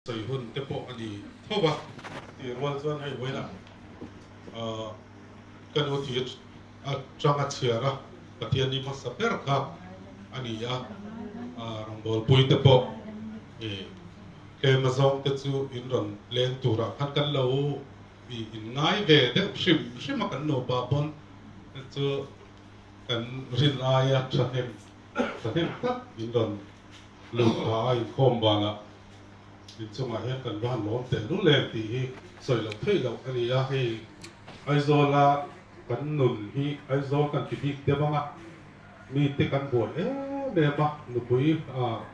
Sawi hun te pawh a ni tho va, tih rual chuan hei vawiinah ka nu thi atanga chhiar a Pathian i hmasa ber kha a ni a, rawngbawlpui te pawh tlem azawng te chu in rawn leng turah khan kan lo inngai ve deuh hrim hrim a, kan nupa pawn chu kan rin aia thahnem thahnem tak in rawn lut pha a inkhawm banah inchungah hian kan va han lawm teh lul em tih hi sawi loh theih loh a ni a, hei Aizawla kan nun hi Aizawl kan ti bik deuh ang a, mite kan buai em em a, nupui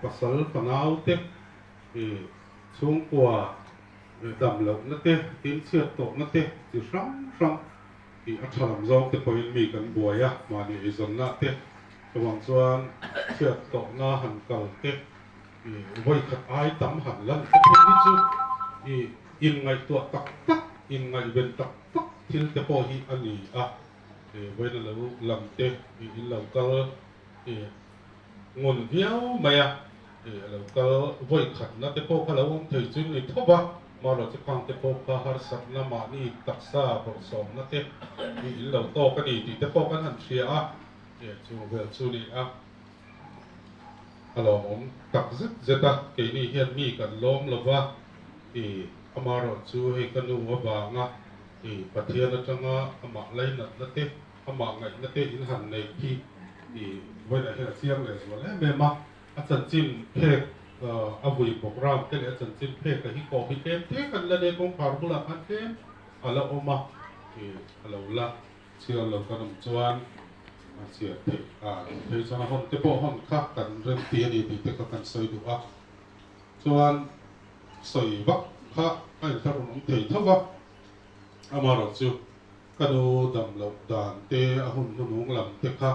pasal fanau te chhungkua dam lohna te, tinchhiat tawhna te chi hrang hrang tih a tha lam zawng te pawhin mi kan buai a, mahni eizawnna te chuvang chuan chhiat tawhna han kal te vawi khat ai tam han lan te phei hi chu inngaihtuah tak tak, inngaihven tak tak thil te pawh hi a ni a, vawiin a lo lam te in lo kal ngun viau mai a, a lo kal vawi khatna te pawh kha lo awm thei chu ni tho va, marawh chu khang te pawh kha harsatna mahni taksa bawrhsawmna te in lo tawk a ni tih te pawh kan han hria a, chung vel chu ni a. A lawmawm tak zet zet a, keini hian mi kan lawm lo va, i amaherawh chu hei ka nu avanga i Pathian atanga amah lainatna te, amah ngaihna te in han neih hi i vawiinah hian a chiang leh zual em em a, a chanchin phek a vui program te leh a chanchin phek a hi kawh hi tlem te kan la nei kawngkhar bulah khan tlem a la awm a, i a lo la. Chhiar lo kan awm chuan a chhiar theih a, phei chuan a hawn te pawh hawn kha kan rem ti a ni tih te kha kan sawi duh a, chuan sawi vak kha a inthlahrun awm thei tho va, amaherawh chu ka nu dam loh dan te a hun hnunung lam te kha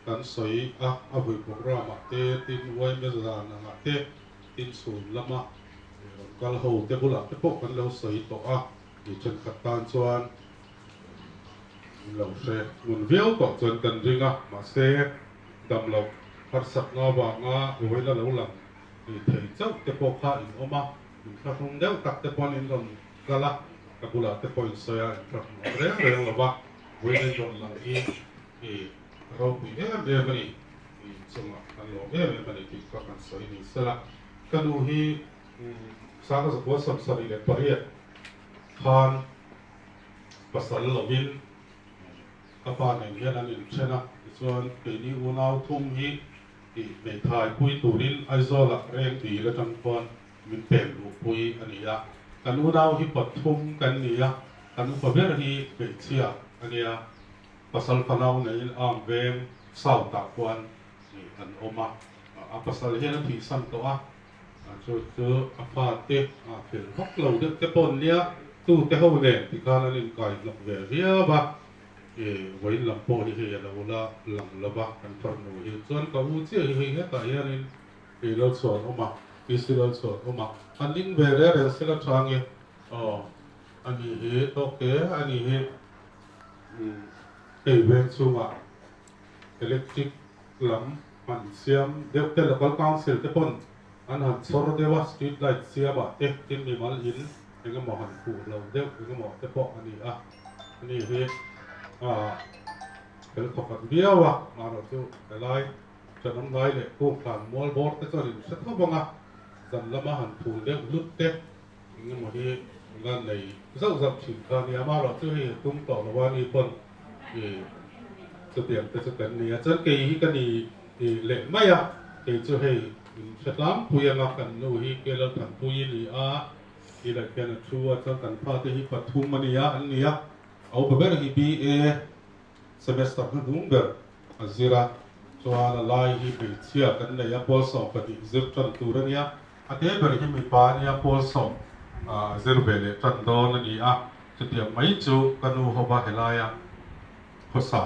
kan sawi a, a vui programme ah te tin yma zan angah te tin chhun lama rawn kal ho te bulah te pawh kan lo sawi tawh a, mi thenkhat tan chuan Min lo hre ngun viau tawh chuan kan ring a, mahse dam loh harsatna avanga vawiin a lo lang ni thei chauh te pawh kha in awm a, in thlahrung deuh tak te pawhin in rawn kal a, ka bulah te pawh in sawi a, in thlahrung awm reng reng lo va, vawiin in rawn lang hi i ropui em em a ni, i chungah kan lawm em em a ni tih kha kan sawi ni sela, ka nu hi Sangha zakua 78 khan pasal lovin ka pa nen hian an inthen a, tichuan keini unau thum hi tih hmeithai pui turin Aizawlah reng dil atang khuan min pek luhpui a ni a. Kan unau hi pathum kan ni a, kan upa ber hi hmeichhia a nia, pasal fanau neiin Arm veng South ah khuan an awm a, a pasal hian a thihsan tawh a. Chu chu a fate a fel vak lo deuh te pawh an nia, tute ho nen tikhan an inkai hnawk ve viau a, vawiin lam pawh hi hei a lo la lang lo va, kan farnu hi chuan ka u chiah hi hei hetah hianin i lo chhuan awm a, PC lo chhuan awm a, an ding ve reng reng sela tha nge aw a ni hi tawk te a ni hi hei veng chhungah electric lam han siam deuh te local council te pawn an han chhawr deuh a street light siam ah te tin mimal in eng emaw han khuh lo deuh eng emaw te pawh a ni a ani hi ah fel thawkhat viau a mahrawh chu helai thenawm ngai leh kung thlan mual bawr te chuan in hre tho vang a zan lama han phul deuh hlut te eng emaw hi la nei zauh zauh thin kha a nia mahrawh chu hei tum tawh lo a ni pawn Ih, chutiang te chu kan ni a, chuan kei hi ka ni leh mai a, kei chu hei in hre tlangpui anga kan nu hi Kelal Thanpui i ni a, i leh khian a thu a, chuan kan fate hi pathum a ni a, an ni a, a upa ber hi BA semester hnuhnung ber a zir a, chuan a lai hi hmeichhia kan nei a, pawl 12 zir tan tur a nia, a te ber hi mipa a nia, pawl sawm zir ve leh tan dawn a ni a. Chutiang mai chu ka nu hova helaia khawsa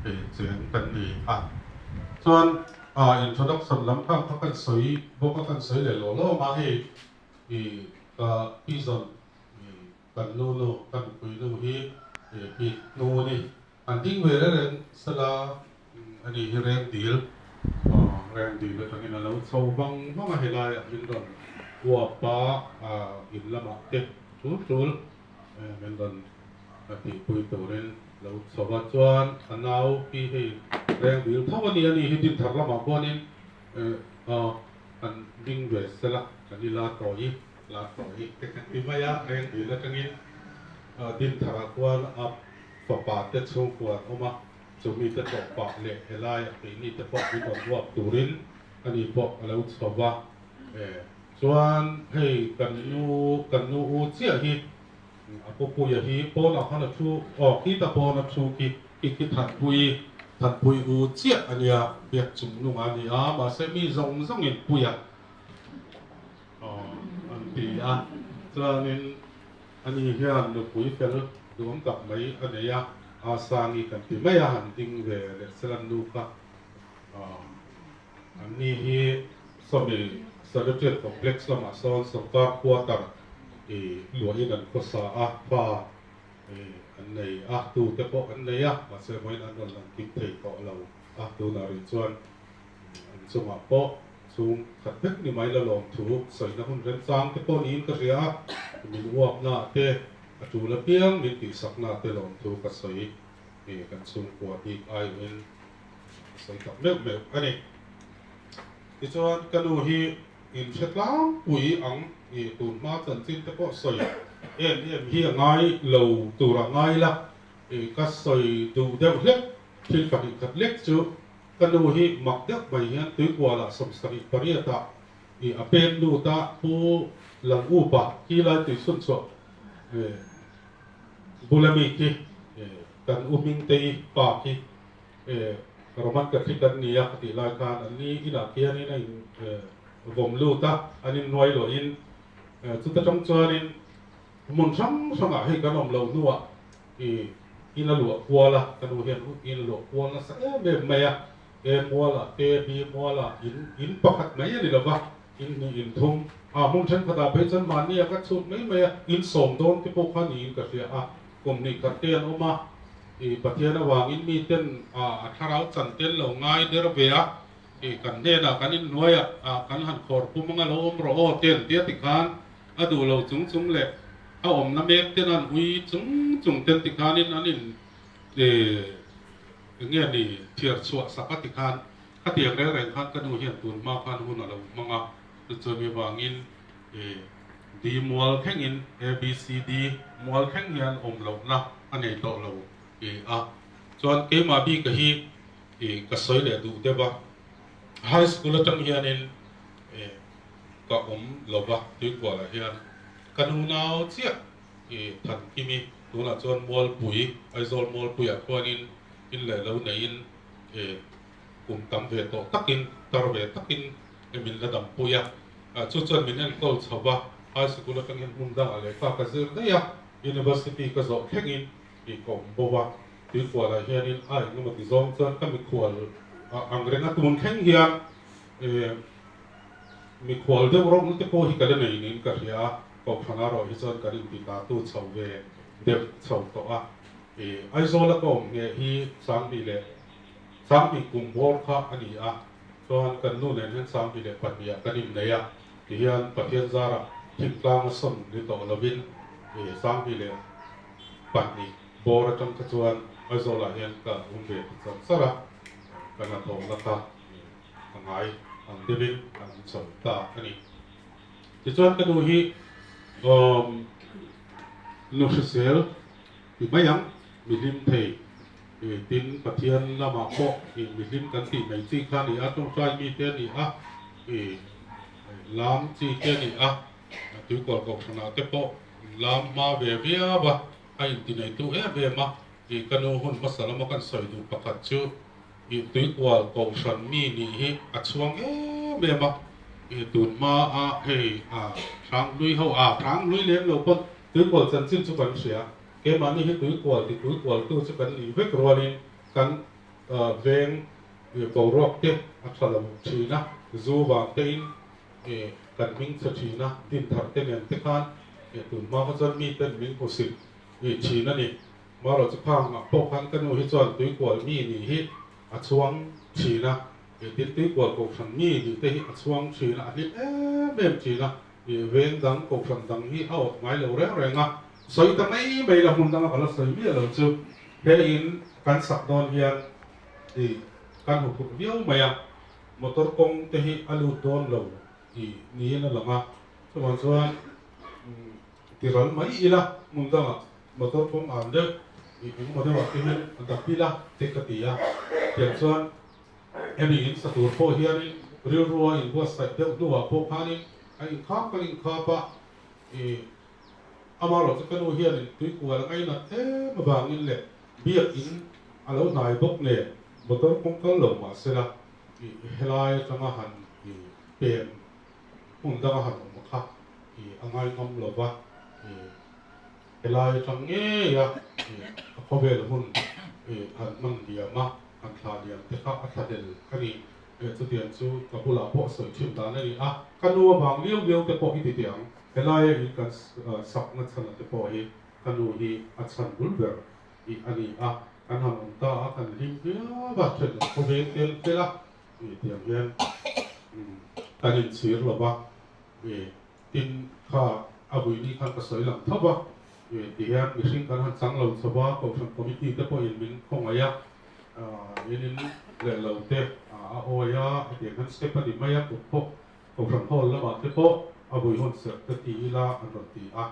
ve cheng kan ni a. Chuan introduction lam kha kha kan sawi bawk a, kan sawi leh lawh lawm a, hei i ka pizawn i kan nu nu, ka nupui nu hi i nu a ni. An ding ve reng reng sela a ni hi reng dil, reng dil atangin a lo chho vang vang a helaiah min rawn. Uapa in lamah te tul tul min rawn tihpui turin lo chho a, chuan a nau hi hei reng bil tho a ni a ni hi Dinthar lamah khuanin an ding ve sela kan i la tawi la tawi te kan ti mai a, reng bil atangin Dintharah khuan a fapa te chhungkua an awm a, chumi te tlawh pah leh helaiah keini te pawh min rawn uap turin ani pawh a lo chho va. Chuan hei kan nu kan nu u chiah hi a pu puia hi pawnah khan a thu aw khita pawn a thu khi khi khi Thanpui Thanpui u chiah a nia biak chung nung a ni a mahse mi zawng zawngin puia aw an ti a chuanin ani hian nupui fel duam tak mai a nei a a sangi kan ti mai a han ding ve leh selan nu kha aw. Anni hi sawmi Secretariat Complex lamah sawn sorkar quarter i luahin an khawsa a, fa an nei a, tute pawh an nei a, mahse vawiin an rawn lang kim thei tawh lo a, tunah rih chuan an chungah pawh chhung khat vek ni mai la lawm thu sawina hun remchang te pawh niin ka hria a, min uapna te a tul apiang min tihsakna te lawm thu ka sawi kan chhungkua bik aiawhin a sawi tak meuh meuh a ni. Tichuan ka nu hi in hre tlangpui ang i tun hma chanchin te pawh sawi em em hi a ngai lo tur a ngai la i ka sawi duh deuh hlek thil pahnih khat lek chu ka nu hi mak deuh mai hian tuikualah 78 ah i a pek lut a Pu Langupa khi lai tui chhun chhuah bula mi khi kan u Hmingtei pa khi Roman Catholic an ni a ka tih lai khan an ni inah khianin a in vawm lut a, an in nuai luahin chuta tang chuanin hmun hrang hrangah hei kan awm loh hnuah i in a luah kual a, ka nu hian in luah kual nasa em em mai a, A mualah te, B mualah in in pakhat mai a ni lova, in hnih in thum a hmun thenkhatah phei chuan mahni a ka chhut mai mai a, in sawm dawn te pawh kha niin ka hria a, kum hnih khat te an awm a. I Pathian avangin miten a thlarau chan te an lo ngai der ve a, i kan hnenah kan inhnuaiah kan han khawr pum anga lo awm rawh aw te an tia tikhan a duh lo chung chung leh a awmna mek ten an ui chung chung ten tikhanin an in eng nge ni thiar chhuah sak a tikhan khatiang reng reng khan ka nu hian tun hma khan hun a lo hmang a, chu chumi avangin i D mual thlengin A B C D mual thleng hian awm lohna a nei tawh lo i a. Chuan keimah bika hi i ka sawi leh duh deuh a, high school atang hianin i ka awm lo va, Tuikualah hian ka nu nau chiah i Thankimi tunah chuan Mualpui, Aizawl Mualpuiah khuanin in leh lo neiin i kum tam ve tawh takin tar ve takin i min la dampui a. Chu chuan min enkawl chho va, high sikul atang hian hmun dangah lehkha ka zir daih a, university ka zawh thlengin i ka awm bo va, tuikualah hianin a engemaw ti zawng chuan ka mikhual ang reng a tun thleng hian mikhual deuh rawng te pawh hi ka la nei niin ka hria a, Kohhran erawh hi chuan kan inti ta tu chho ve deuh chho tawh a, Aizawla ka awm ngheh hi Sanghnih leh Sanghnih kum bawr kha a ni a. Chuan kan nu nen hian 2002 ah kan innei a, tihian Pathian zarah thingtlang a sawn ni tawh lovin 2002 bawr atang kha chuan Aizawlah hian ka awm ve ta char char a, ka hnathawhna kha a ngai ang deuhin a awm chho ta a ni. Tichuan ka nu hi nu hrisel ti mai ang, mi hlim thei. Tin, Pathian lamah pawh i mihlim kan tih mai chi kha a ni a, tawngtai mite a ni a, i lam chi te a ni a, tuikual kohhranah te pawh lam hma ve viau a, a intineitu em em a. I ka nu hun hmasa lama kan sawi duh pakhat chu i tuikual kohhran mi nih hi a chhuang em em a, i tun hma a hei a hranghlui ho a hranghlui lem lo pawn tuikual chanchin chu kan hria. Keimahni hi tuikual ti tuikualtu chu kan nih vek rualin kan veng boruak te a tha lo thin a, zu vang tein kan hming chhe thin a, din thar te nen te khan tun hma kha chuan miten min hmusit thin a ni. Marawh chu khangah pawh khan ka nu hi chuan tuikual mi nih hi a chhuang thin a, tin tuikual kohhran mi nih te hi a chhuang thin a, a hlim em em thin a. Veng dang, kohhran dang hi a awt ngai lo reng reng a, sawi ta mai mai la hmun danga ka la sawi miah lo chu he in kan sak dawn hian kan hmu phurh viau mai a, motor kawng te hi a lut dawn lo niin a lang a, chuvang chuan tiral mai ila hmun dangah motor kawng an deuh engemaw deuhah te hian a dap ila te ka ti a, tiang chuan Hemi in sa tur pawh hianin rilrua inbuatsaih deuh hnuah pawh khanin a inkhap kan inkhap a, ih amaherawh chu ka nu hianin tuikual a ngainat em avangin leh biakin a lo hnai bawk nen motor kawng kal lo mah sela ih helai atanga han ih pem hmun danga han awm kha ih a ngaingam lo va, ih helai atang ngeia ih a khawvel hun ih han hman diam a. An thla liam te kha a thla del a ni. Chutiang chu ka bulah pawh sawi thin dan a ni a, ka nu avang liau liau te pawh i ti teh ang. Helaia in kan sakna chhana te pawh hi ka nu hi a chhan bul ber i a ni a, kan han awm ta a, kan hlim viau a, then an khaw veng tel tel a, tiang hian kan inchhir lo va, tin kha a vuini khan ka sawi lang tho va. Ti hian mihring kan han chang lo chho va, Kohhran Committee te pawhin min khawngaih a, in in leh lo te a awi a, hetiang hian step a ni mai a, kut pawh Kohhran Hall lamah te pawh a vui hawn serh te ti ila an rawn ti a.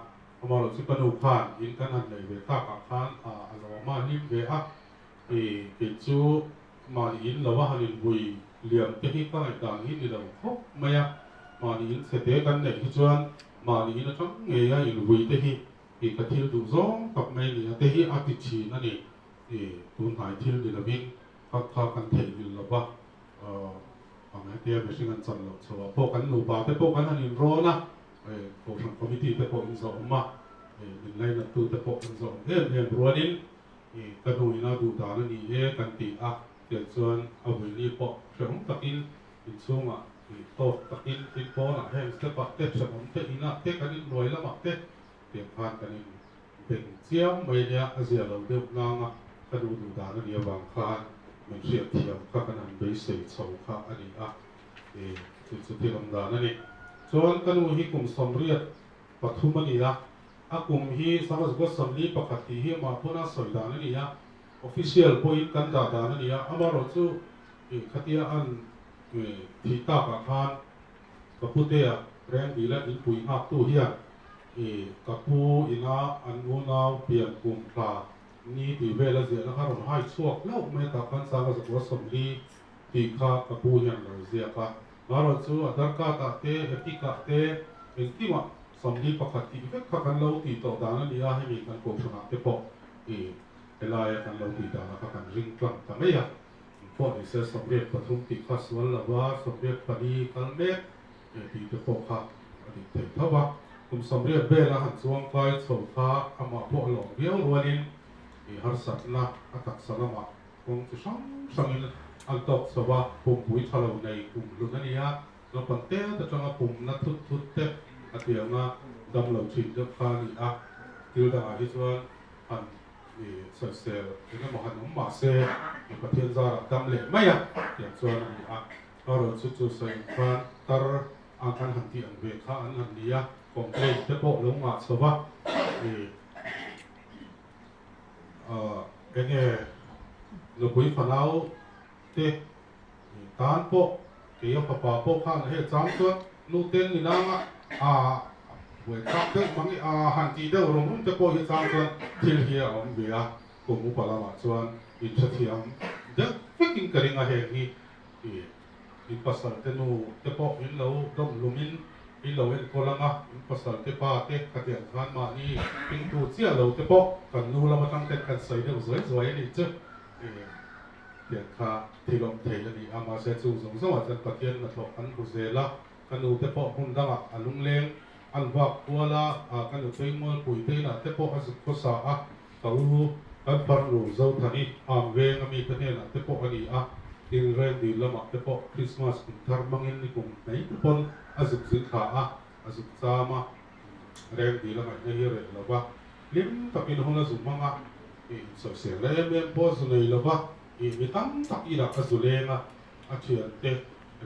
Amaherawh chu ka nu khan in kan han nei ve takah khan a lawm a, hlim ve a, kei chu mahni in lo a han invui liam te hi ka ngaihdan hi ni lo khawp mai a, mahni in chhe te kan neih hi chuan Mahni in atang ngei a invui te hi i ka thil duh zawng tak mai ni a te hi a ti thin a ni. I tunhnai thil ni lovin kha kha kan theihnghilh lo va, ang hetia mihring an chan loh chhoah pawh kan nupa te pawh kan han inrawn a, Kohhran Committee te pawh in zawh awm a, min lainattu te pawh an zawh awm em em rualin i ka nu ina duh dan a ni e kan ti a, tiang chuan a vuini pawh hrehawm takin inchhungah Tih tawk takin tin pawnah heng step ah te hrehawm te inah te kan inhnuai lamah te tiang khan kan in beng chiam mai nia a zia lo deuh nang a ka nu duh dan a nih avang khan min hriat thiam kha kan han beisei chho kha a ni a i chu chu thil awm dan a ni. Chuan ka nu hi kum 83 a ni a, a kum hi 1941 tih hi amah pawn a sawi dan a ni a, official pawhin kan dah dan a ni a, amaherawhchu i khatia an Thih takah khan ka putea Rengdila inpui nghaktu hian ka pu ina an unau pian kum thla ni tih vel a ziahna kha rawn hai chhuak hlauh mai a, tah khan 1940 tih kha ka pu hian lo ziak a. Marawh chu a darkatah te, Epic-ah te engkimah 41 tih vek kha kan lo tih tawh dan a ni a, hemi kan kohhranah te pawh helaia kan lo tih danah kha kan ring tlang ta mai a. Pawh ni se 83 tih kha sual lo va, 84 kal mek tih te pawh kha a dik thei tho va. Kum 80 vela han chuang kai chho kha amah pawh a lawm viau rualin i harsatna a taksa lamah kawng chi hrang hrangin an tawk chho va, pumpui tha lo nei kum hlun a ni a, naupang tet atanga pumna thut thut te a tianga damlo thin deuh kha a ni a, thil dangah hi chuan han I sawisel eng emaw han awm mah se i Pathian zarah dam leh mai a tiang chuan a ni a. Erawh chu chu sawi ang khan tar ang kan han tih ang ve kha an han ni a, complaint te pawh lo ngah chho va, i eng nge nupui fanau te tan pawh kei a fapa pawh khan hei chang chuan nu ten ni nanga a buai thlak deuh mang i a han tih deuh rum rum te pawh hi chang chuan thil hi a awm ve a, kum upa lamah chuan inthathiam deuh vekin ka ring a heng hi i in pasal te nu te pawh in lo dawm lumin in lo enkawl ang a, in pasal te pa te khatiang khan mahni pingtu chiah lo te pawh kan nu lam atang ten kan sawi deuh zuai zuai a nih chu i. Tiang kha thil awm thei a ni a, mahse chung zawng zawngah chuan Pathian hnathawh kan hmu zel a, ka nu te pawh hmun dangah a lungleng an vak kual a, ka nu Tuimualpui te inah te pawh a zuk khawsa a, ka u kan farnu Zothani am veng a mite hnenah te pawh a ni a, tin Rengdil lamah te pawh Christmas kum thar hmangin ni kum hnei te pawn a zuk zin thla a, a zuk cham a, Rengdil a ngaihna hi reh lo va, hlim takin hun a zu hmang a. I sawisel em em pawh zu nei lova, i mi tam tak i lah a zu leng a, a thiante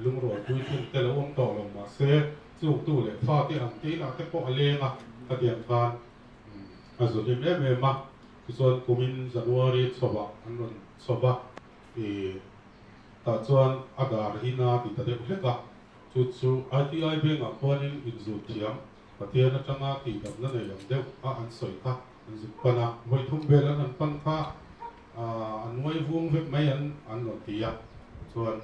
lungrualpui thin te lo awm tawh lo mahse, Chung tu leh fate ang te inah te pawh a leng a, khatiang khan a zu hlim em em a. Tichuan kumin January chhovah an rawn chho va, ih tah chuan a dar hi na ti ta deuh hlek a. Chu chu ITI Bank-ah khuanin inzut thiam Pathian atanga tihdamna nei ang deuh a an sawi kha an zuk pan a. Vawi thum vel an han pan kha a nuai vung vek mai an an rawn ti a. Chuan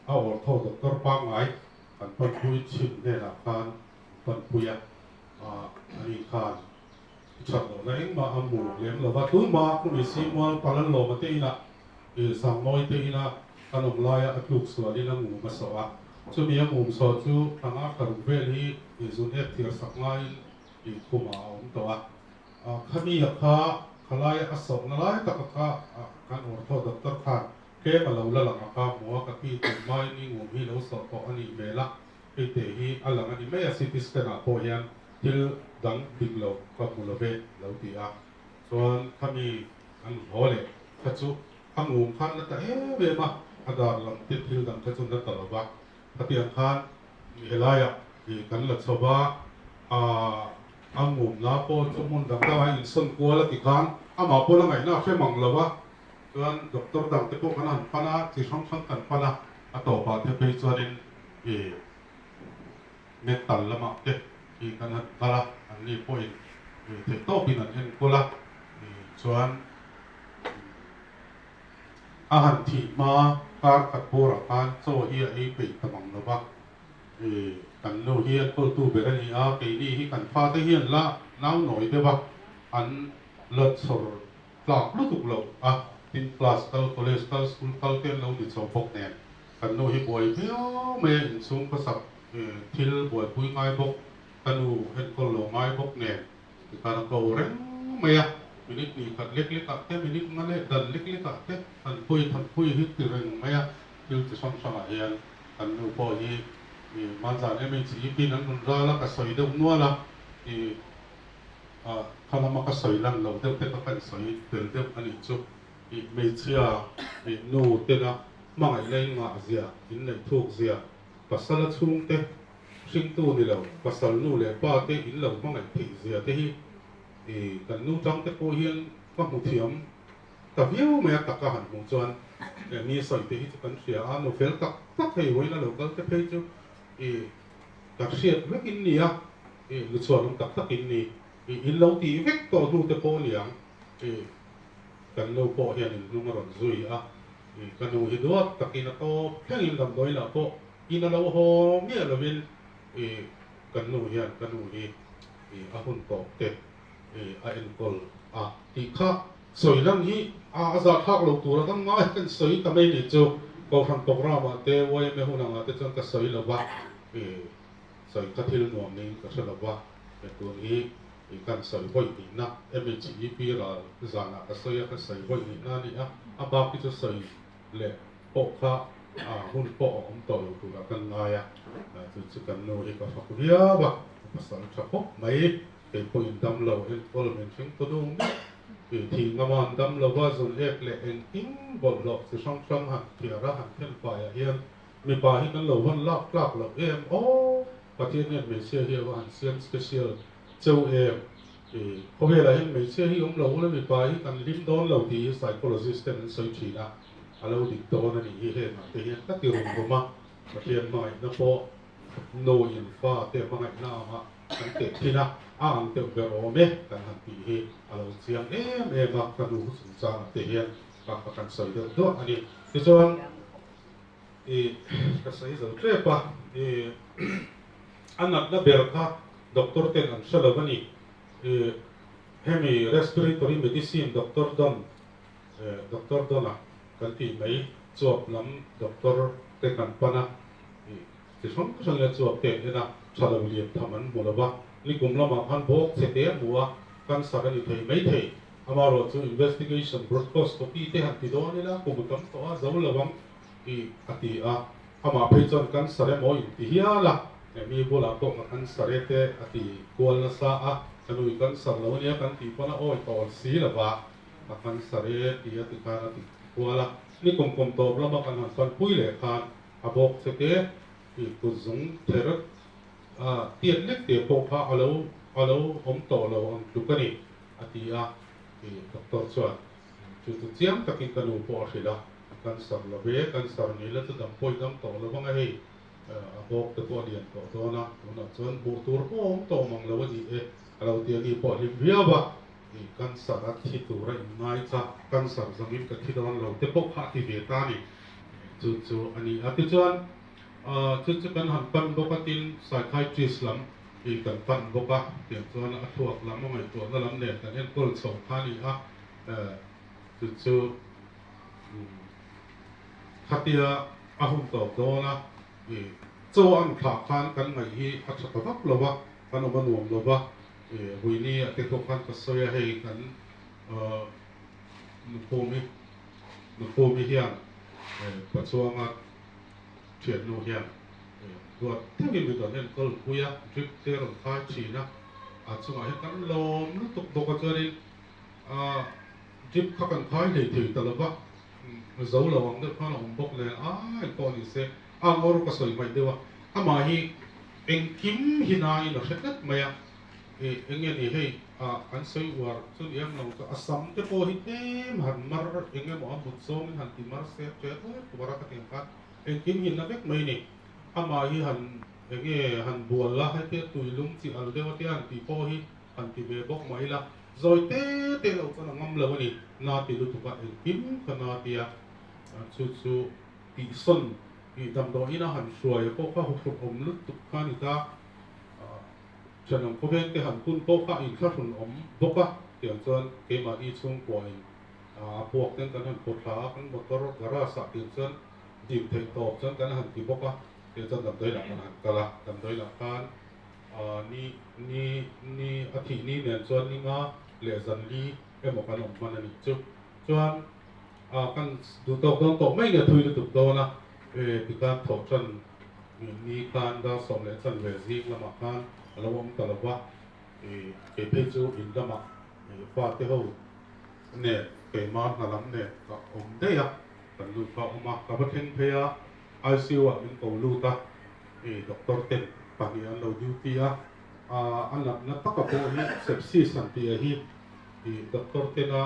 a ortho doctor pangngai kan panpui chhim hnenah khan an panpui a, ani khan that lohna engmah a hmu lem lo va. Tunhma khumi Simual Palalawma te inah Sangmawi te ina kan awm laia a tluk sualin a ngum a sawh a. Chumi a ngum sawh chu thla tharuk vel hi zun ep thiar sak ngaiin khumah a awm tawh a. Khami a kha khalaia a sawhna lai taka kha kan ortho doctor khan tlem a lo la lang a kha hmu a, ka pi tum hmain i ngum hi lo sawh tawh a nih hmel a, hei te hi a lang a ni mai a, CT scan ah pawh hian thil dang dik lo ka hmu lo ve lo ti a. Chuan khami an haw leh kha chu a ngum khan la ta em em a, a dar lam te thil dang kha chu na ta lo va. Khatiang khan helaiah kan la chho va, a ngumna pawh chu hmun dang dangah insawn kual a ti khan amah pawh la ngaihna a hre mang lo va. Chuan doctor dang te pawh kan han pan a, chi hrang hrang kan pan a, a tawpah te phei chuanin mental lamah te hi kan han kal a, anni pawhin theih tawpin an enkawl a, chuan a han thih hma kar khat bawrah khan chaw hi a ei peih ta mang lo va, kan nu hi enkawltu ber a ni a, keini hi kan fate hian la nau nawi deuh a, an la chhawr tlak lutuk lo a, tin class kal, college kal, school kal te an lo ni chho bawk nen kan nu hi buai viau mai a, inchhung khawsak thil buaipui ngai bawk, ka nu enkawl lo ngai bawk nen tikhan a ko reng mai a, minute hnih khat lek lek ah te, minute nga leh dan lek lek ah te thanpui thanpui hi ti reng mai a, thil chi hrang hrang ah hian kan nu pawh hi hmanzan MHEP in an rawn ral a, ka sawi deuh nual a, ih kha lama ka sawi lan loh deuh te kha ka insawi tel deuh a nih chu. Ih hmeichhia ih nu tena hmangaihna in ngah zia, in neih thuk zia, pasala chhungte hringtu ni lo, pasal nu leh pa te in lo hmangaih theih zia te hi ih kan nu tang te pawh hian ka hmu thiam ta viau mai a taka han hmuh chuan mi sawi te hi chu kan hria a, nu fel tak tak hei vawiin a lo kal te phei chu ih ka hriat vek in ni a, ih lu chhuan awm tak tak in ni, ih in lo tih vek tawh hnu te pawh a ni ang, ih kan nu pawh hian in hnung a rawn zui a, ih ka nu hi duat takin a tawp thlengin damdawi lah pawh in a lo haw miah lovin ih kan nu hian ka nu hi ih a hun tawp te ih a enkawl a tih kha sawi lan hi a a zahthlak lo tur a kan ngai kan sawi ta mai ni chu Kohhran programme ah te yma hun angah te chuan ka sawi lo va ih sawi kha thil nuam niin ka hre lo va he tun hi ih kan sawi vawi hnihna MHEP ral zanah ka sawi a ka sawi vawi hnihna a ni a a bak hi chu sawi leh pawh kha a hun pawh a awm tawh lo turah kan ngai a chu chu kan nu hi ka fak viau a ka pasal tha khawp mai. Kei pawhin dam lo enkawl min hring tu nu miah tih thih ngama an dam lo va, zun ek leh engkim bawlhhlawh chi hrang hrang han thiar a han then faiah hian mipa hi kan lo van lak tlak loh em aw, Pathian hian hmeichhia hi a va han siam special cheu em i khawvelah hian hmeichhia hi awm lo ula mipa hi kan hlim dawn lo tih hi psychologist ten an sawi thin a, a lo dik dawn a nih hi hengah te hian ka ti rum rum a, Pathian hmangaihna pawh nu in fa te hmangaihna anga kan teh thin a, a ang deuh ber awm e kan han tih hi a lo chiang em em a, ka nu chungchangah te hian ka ka kan sawi deuh duah a ni. Tichuan ih ka sawi zo tep a, ih a natna ber kha doctor ten an hre lo a ni. Ih hemi respiratory medicine doctor Don Doctor Dona kan tih mai chuap lam doctor te kan pan a, ih chi hrang hrang ila chuap te an en a, tha lo lian tham an hmu lo va, nikum lamah khan bawk che te a hmu a, cancer a ni thei mai thei. Amaherawh chu investigation bronchoscopy te han ti dawn ila kum a tam tawh a, zo lo ang ih a ti a, amah phei chuan cancer emaw in ti hial a, mi bulah pawh ka cancer e te a ti kual nasa a, ka nui cancer lo ania kan tih pawn a awi tawl si lo va. A kan sa re ti a ti khan a ti kual a, ni kum kum tawp lama kan han fan pui leh khan a bawk che te I kut zung ther a tiat lek te pawh kha a lo a lo awm tawh lo ang tluk a ni, a ti a. I doctor chuan chu chu chiang takin ka nu pawh a hrilh a, Cancer lo ve, cancer ni la chu dam pawh i dam tawh lo vang a hei, a bawk te pawh a lian tawh dawn a, tunah chuan hmuh tur pawh a awm tawh mang lo a ni e, a lo ti a ni pawh a hlim viau a. I cancer a thi tur a inngai kha cancer zawngin ka thi dawn lo te pawh kha a ti ve ta a ni. Chu chu a ni a. Tichuan chu chu kan han pan bawk a, tin psychiatrist lam hi kan pan bawk a, tiang chuan a thluak lam a ngaihtuahna lam nen kan enkawl chho kha a ni a. Chu chu khatia a hun tawp dawn a, chaw an thlah khan kan ngaih hi a tha ta vak lo va, kan awm a nuam lo va. Huini a te pawh khan ka sawi a, hei kan Nukhumi Nukhumi hian Pachuanga thiannu hian duat deuhin mi rawn enkawl pui a, drip te a rawn khai thin a, a chungah hian kan lawm lutuk bawk a, chuanin drip kha kan khai hlei thei ta lo va, zo lo ang deuh khan a awm bawk nen a engpawh ni se a ngawr ka sawi hmaih deuh a, amah hi engkim hi nain a hre tlat mai a. Eng nge ni hei kan sawi uar chu ni em lo chu a sam te pawh hi tlem han mar eng emaw a mut zawngin han ti mar se ṭe tuar tuar a ka ti ang khan engkim hi na vek mai ni. Amah hi han eng nge han bual la hetia tui lum chi al deuh atia han tih pawh hi han ti ve bawk mai ila zawi te te lo chuan a ngam lo a ni. Na ti lutuk a engkim kha na tia chu chu tihsawn ih damdawiin a han hruai pawh kha huphurh awm lutuk kha a ni ta. Thenawm khawveng te han hun pawh kha inthlahrun awm bawk a, tiang chuan keimahni chhungkuain a puak ten kan han pawt thla a, kan motor garage ah tiang chuan dim theih tawp chuan kan han ti bawk a, tiang chuan damdawi lah kan han kal a, damdawi lah khan ni ni ni a thih ni nen chuan ni nga leh zan li emaw kan awm hman a nih chu. Chuan kan duh tawk dawn tawh mai nge thui lutuk dawn a, tikhan thawh tan Ni khan dar 10:15 zing lamah khan a lo awm ta lo va, kei phei chu in lamah fate ho nen keimah hna lam nen ka awm daih a, kan nu kha a awm a, ka va thleng phei a, ICU ah min ko lut a, doctor ten pahnih an lo duty a, a natna taka pawh hi sepsis an tih a hi doctor tena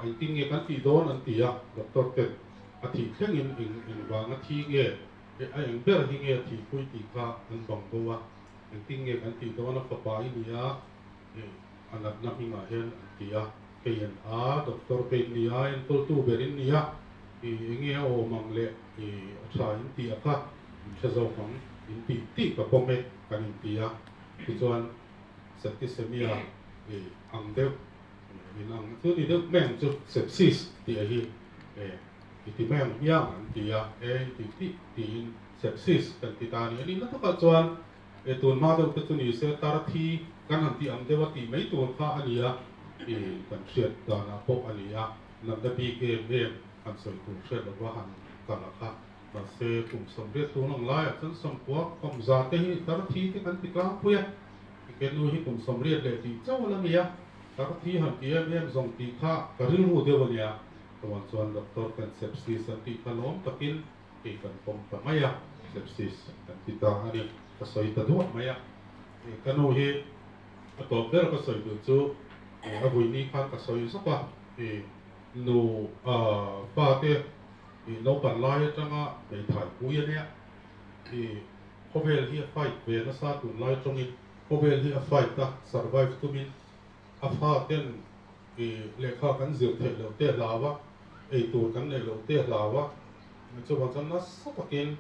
engtin nge kan tih dawn an ti a, doctor ten a thih thlengin engvanga thi nge A eng ber hi nge thihpui tih kha an bang bo a, engtin nge kan tih dawn a fapa i ni a, a natna hmingah hian an ti a, kei an a, doctor te in ni a, enkawltu ber in ni a, i enge a awm ang leh i a tha in tih a kha in hre zawk ang in tih tih ka pawm e kan in ti a, tichuan septicemia i ang deuh in ang chu ni deuh mai ang chu sepsis tih a hi. I ti mai ang hiang an ti a, e i ti tih tiin sepsis kan ti ta a ni. A nihna takah chuan e tun hma deuh te chu ni se tar thi kan han tih ang deuh a tih mai tur kha a ni a, i kan hriat danah pawh a ni a, natna bik em em han sawi tur hriat lova han kal a kha. Mahse kum 80 tun ang laiah chuan sawmkua kum za te hi tar thi te kan ti tlangpui a, i ke nu hi kum 80 leh tih chauh a la ni a, tar thi han ti em em zawng tih kha ka rilru deuh a nia. Chuan chuan doctor ten sepsis an tih kha lawm takin hei kan pawm ta mai a, sepsis kan ti ta a ni, ka sawi ta duah mai a. Ka nu hi a tawp ber ka sawi duh chu a vui ni khan ka sawi zawk a, nu pa te naupan lai atanga hmeithai pui a nia, khawvel hi a fight ve nasa tunlai tawngin khawvel hi a fight a, survive tumin a fa ten I lehkha kan zir theih loh te hlau a, ei tur kan neih loh te hlau a, chuvang chuan nasa takin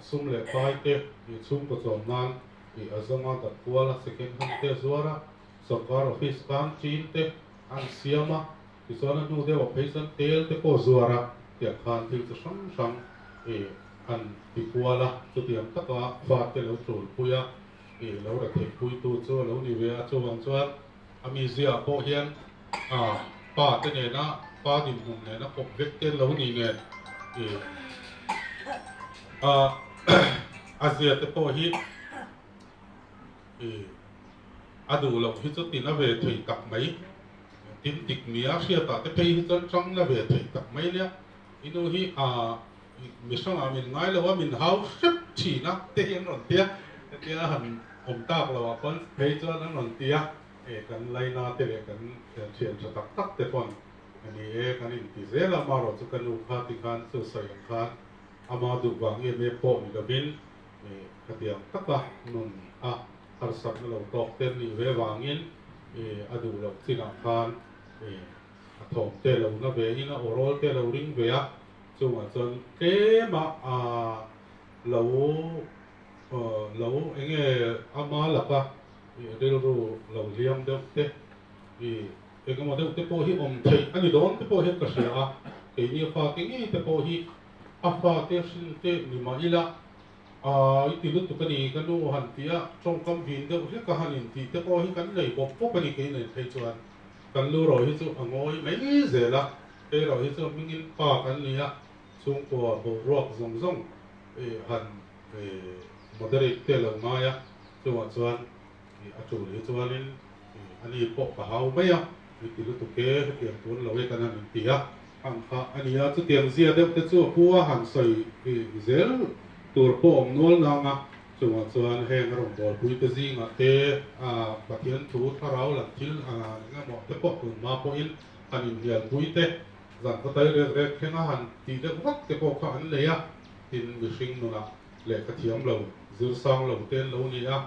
sum leh pai te i chhungkaw chawm nan i a zawnga dat kual a, second hand te a zuar a, sorkar office tan chin te an siam a, tichuan a hnu deuh ah phei chuan tel te pawh zuar a, tiang khan thil chi hrang hrang i an ti kual a, chutiang taka fate lo tul pui a, i lo retheih puitu chu a lo ni ve a, chuvang chuan A mizia pawh hian a pa te nena pa dinhmun nena kawp vek te lo ni nen i a a zia te pawh hi i a duh loh hi chu tina ve thei tak mai tin dik nia hriatah te phei hi chuan tang la ve thei tak mai nia i nu hi a. Mi hrangah min ngai lo a, min hau hrep thin a te hi an rawn ti a, hetia han awm tak lo ah pawn phei chuan an rawn ti a, e kan laina te leh kan thian tha tak tak te pawn a ni e kan inti zel a, amaherawh chu ka nu kha ti khan chu sawi ang khan ama duh vang em em pawh ni lovin e khatiang taka nun a harsatna lo tawk te an nih ve vangin e a duh loh chinah khan e a thawm te lo na ve in a aw rawl te lo ring ve a. Chungah chuan tlema a lo lo enge ama laka rilru lo hliam deuh te i engemaw deuh te pawh hi awm theih a ni dawn te pawh hian ka hria a, keini a fate ngei te pawh hi a fate hrin te ni mah ila a i ti lutuk a ni ka nu han tih a tawngkam vin deuh hlek a han intih te pawh hi kan nei bawp bawp a ni kei nei phei chuan kan lu rawh hi chu a ngawi mai zel a. Hei erawh hi chu hmingin pa kan ni a, chhungkua boruak zawng zawng han moderate te lo ngai a, chungah chuan a tul hi chuanin ani pawh ka hau mai a, mi ti lutuk e, hetiang tun lo e kan han inti a, ang kha a ni a, chutiang zia deuh te chu a pu a han sawi zel tur pawh awm nual nang a, chungah chuan heng a rawn bawlpui te zingah te Pathian thu thlarau lam thil engemaw te pawh tunhma pawhin Han inhnialpui te, zan khaw tai rek rek thlenga han tih deuh vak te pawh kha an nei a, tin mihring nunah lehkha thiam lo, zir sang lo te an lo ni a,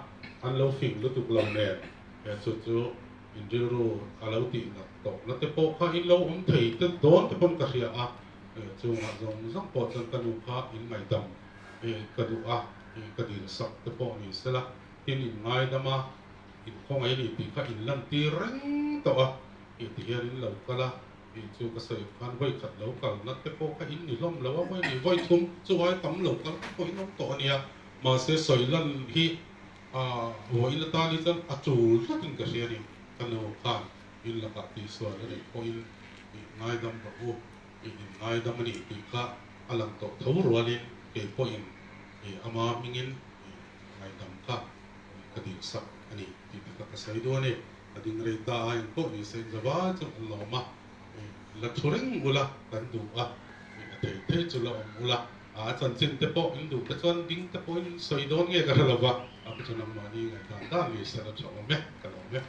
an lo fing lutuk lo nen he chu chu in rilru a lo tih nat tawh na te pawh kha in lo awm thei te dawn te pawn ka hria a, chungah zawng zawng pawh chuan ka nu kha in ngaihdam ka duh a, ka dil sak te pawh ni sela, tin in ngaidam a, in khawngaih a ni tih kha in lantir reng tawh a. I ti hian in lo kal a, tih chu ka sawi khan vawi khat lo kal nat te pawh kha in ni hlawm lo a, vawi ni vawi thum chu ai tam lo kal te pawh in awm tawh a nia. Mahse sawi lan hi vawiin atan hi chuan a tul tlatin ka hria a ni. Ka nu khan in lakah tihsual a neih pawhin i ngaidam rawh u, i in ngaidam a ni tih kha a lang tawh tho rualin kei pawhin i ama hmingin i ngaihdam kha ka dilsak a ni tih te kha ka sawi duh a ni. A ding rei ta a, engpawh ni se inzava chu an lawm a, la thu reng ula kan duh a, a thei thei chu la awm ula, a chanchin te pawh in duh te chuan ding te pawhin in sawi dawn nge ka hre lo va, a chu nangmahni ngaihdan dan ngei se la tha awm e, ka lawm e.